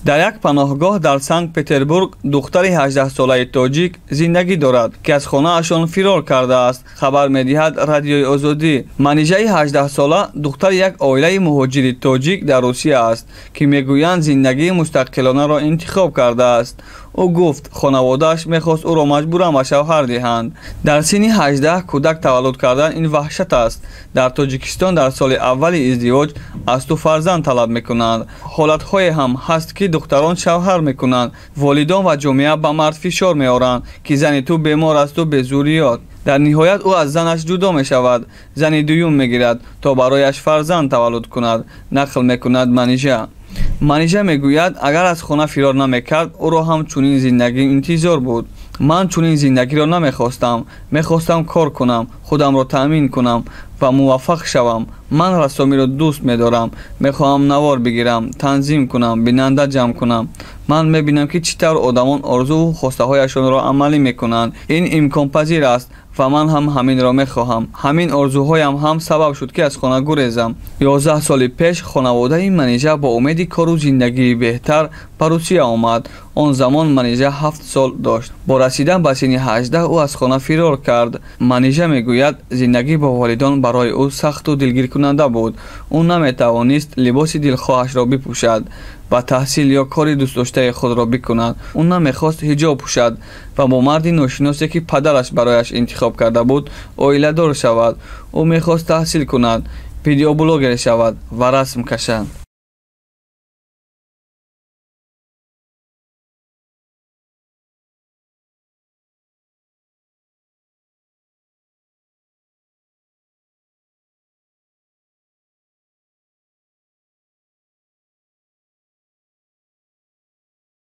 Дар як паноҳгоҳ дар Санкт-Петербург духтари 18-солаи тоҷик зиндагӣ дорад, ки аз хонаашон фирор кардааст, хабар медиҳад Радиои Озодӣ. Манижаи 18-сола духтари як оилаи муҳоҷири тоҷик дар Русия аст, ки мегӯянд, зиндагии мустақилонаро интихоб кардааст. Ӯ гуфт, хонаводааш мехост ӯро маҷбуран ба шавҳар диҳанд. Дар синни 18 кӯдак таваллуд кардан ин ваҳшат аст. Дар Тоҷикистон дар соли аввали издивоҷ аз ту фарзанд талаб мекунанд. Ҳолатҳое ҳам ҳаст, ки духтарон шавҳар мекунанд, волидон ва ҷомеа ба мард фишор меоранд, ки зани ту бемор асту безурриёт. Дар ниҳоят ӯ аз занаш ҷудо мешавад, зани дуюм мегирад, то барояш фарзанд таваллуд кунад, нақл мекунад Манижа. Манижа мегӯяд, агар аз хона фирор намекард, ӯро ҳам чунин зиндагӣ интизор буд. Ман чунин зиндагиро намехостам. Мехостам кор кунам, худамро таъмин кунам ва муваффақ шавам. Ман рассомиро дӯст медорам, мехоҳам навор бигирам, танзим кунам, бинанда ҷамъ кунам. Ман мебинам, ки чӣ тавр одамон орзуву хостаҳояшонро амалӣ мекунанд. Ин имконпазир аст ва ман ҳам ҳаминро мехоҳам. Ҳамин орзуҳоям ҳам сабаб шуд, ки аз хона гурезам. 11 соли пеш хонаводаи Манижа бо умеди кору зиндагии беҳтар ба Русия омад. Он замон Манижа 7 сол дошт. Бо расидан ба синни 18 ӯ аз хона фирор кард. Манижа мегӯяд, зиндагӣ бо волидон барои ӯ сахту дилгиркунанда буд. Ӯ наметавонист либоси дилхоҳашро бипӯшад ва таҳсил ё кори дӯстдоштаи худро бикунад. Ӯ намехост ҳиҷоб пӯшад ва бо марди ношиносе, ки падараш барояш интихоб карда буд, оиладор шавад. Ӯ мехост таҳсил кунад, видеоблогер шавад ва расм кашад.